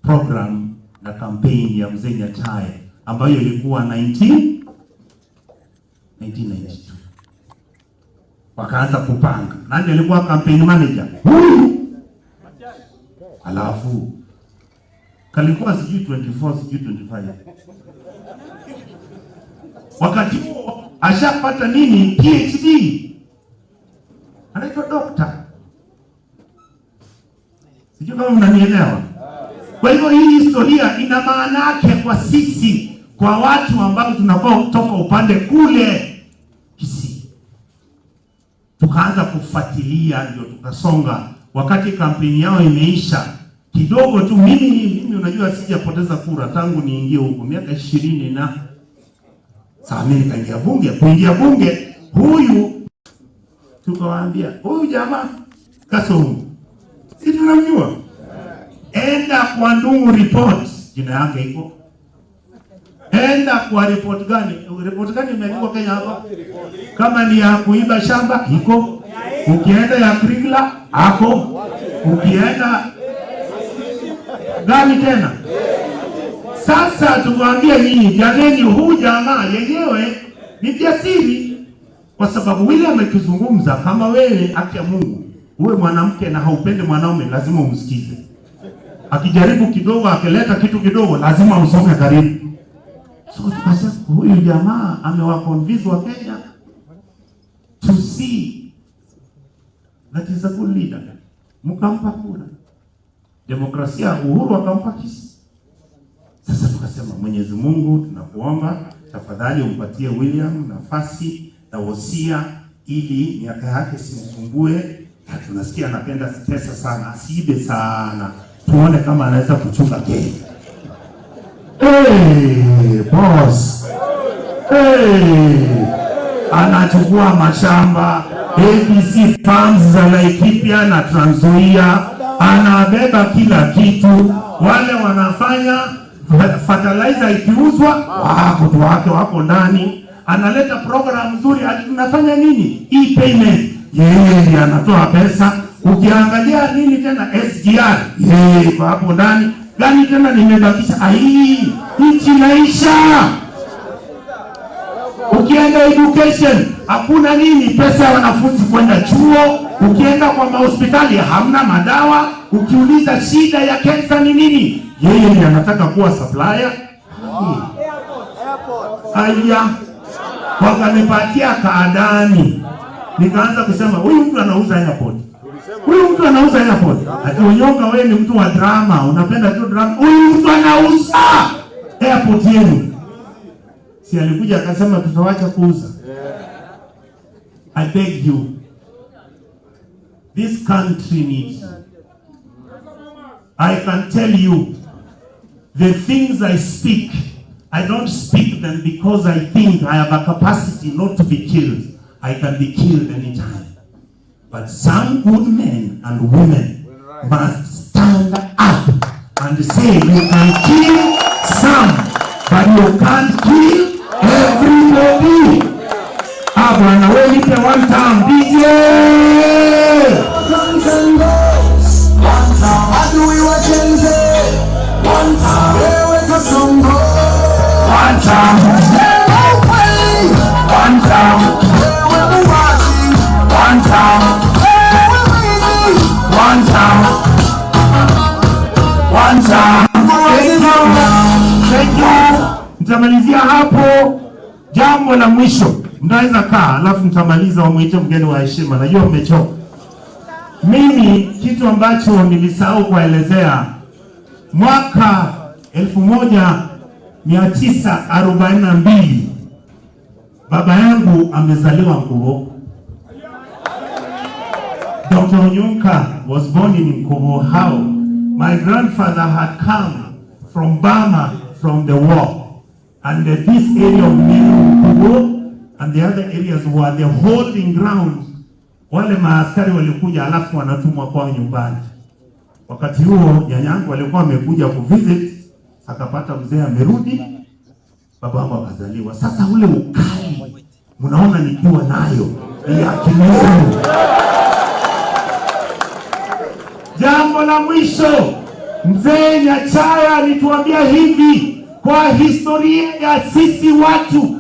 Program na campaign ya mzee Nyachae ambayo ilikuwa 1992. Wakaanza kupanga. Nani alikuwa campaign manager? Huyu. Alafu kalikuwa sijui 24, sijui 25. Wakati huo ashapata nini? PhD, anaitwa doctor. Sijui kama mnanielewa. Kwa hivyo hii historia ina maana yake kwa sisi, kwa watu ambao tunakuwa kutoka upande kule Kisii. Tukaanza kufuatilia, ndio tukasonga. Wakati kampeni yao imeisha kidogo tu, mimi unajua sijapoteza kura tangu niingie huko miaka 20 na sasa mimi nikaingia bunge. Kuingia bunge, huyu tukawaambia, huyu jamaa Kasongo, si tunamjua, enda kwa Ndung'u report, jina yake iko. Enda kwa report gani? Report gani imeandikwa Kenya hapa? Kama ni ya kuiba shamba iko, ukienda ya Kriegler ako, ukienda gani tena? Sasa tukwambia nyinyi, jameni, huu jamaa yenyewe ni jasiri, kwa sababu William akizungumza, kama wewe, haki ya Mungu, uwe mwanamke na haupende mwanaume, lazima umsikize. Akijaribu kidogo, akileta kitu kidogo, lazima usonge karibu. So tukasema huyu jamaa amewaconvince Wakenya to see that is a good leader, mkampa kura. Demokrasia, Uhuru akampa Kisii. Sasa tukasema, Mwenyezi Mungu, tunakuomba tafadhali umpatie William nafasi na wosia ili miaka yake simsumbue, na tunasikia anapenda pesa sana, asiibe sana, tuone kama anaweza kuchunga Kenya. Hey, boss. Hey, anachukua mashamba ABC Farms za Laikipia na Trans Nzoia, anabeba kila kitu. Wale wanafanya fertilizer ikiuzwa, wako wake wako ndani. Analeta program nzuri, ati tunafanya nini? E-payment, yeye ndiye anatoa pesa. Ukiangalia nini tena SGR, yeye iko hapo ndani. Gani tena nimebakisha? Ai, nchi naisha. Ukienda education hakuna nini, pesa ya wanafunzi kwenda chuo. Ukienda kwa mahospitali hamna madawa. Ukiuliza shida ya kensa ni nini, yeye ndiye anataka kuwa supplier. Aya, wakanipatia kaadani, nikaanza kusema huyu mtu anauza airport, huyu mtu anauza airport. Ati Onyonka, wewe ni mtu wa drama, unapenda tu drama. Huyu mtu anauza airport yenu. Si alikuja akasema tutawacha kuuza. I beg you, this country needs you. I can tell you the things I speak, I don't speak them because I think I have a capacity not to be killed. I can be killed anytime. But some good men and women must stand up and say you can kill some, but you can't kill everybody. Ah, bwana, wewe nipe one time DJ. Adui wa Gen Z. Wewe Kasongo. One time, Sema ukweli. One time, Wewe muuaji. One time, Wewe mwizi. One time, one time. Thank you. Thank you. Nitamalizia hapo. Jambo la mwisho, mnaweza kaa, alafu nitamaliza, wamwite mgeni wa heshima. Najua mmechoka. Mimi kitu ambacho nilisahau kuelezea, mwaka 1942 baba yangu amezaliwa Nkubo. Dr. Onyonka was born in Nkubo. How? My grandfather had come from Burma from the war. And this area of Meru, Nkubo, and the other areas were the holding ground. Wale maaskari walikuja alafu wanatumwa kwao nyumbani. Wakati huo nyanyangu alikuwa amekuja kuvisit, akapata mzee amerudi, babangu akazaliwa. Sasa ule ukali mnaona nikiwa nayo ni ya Kimeru. Jambo la mwisho, Mzee Nyachae alituambia hivi, kwa historia ya sisi watu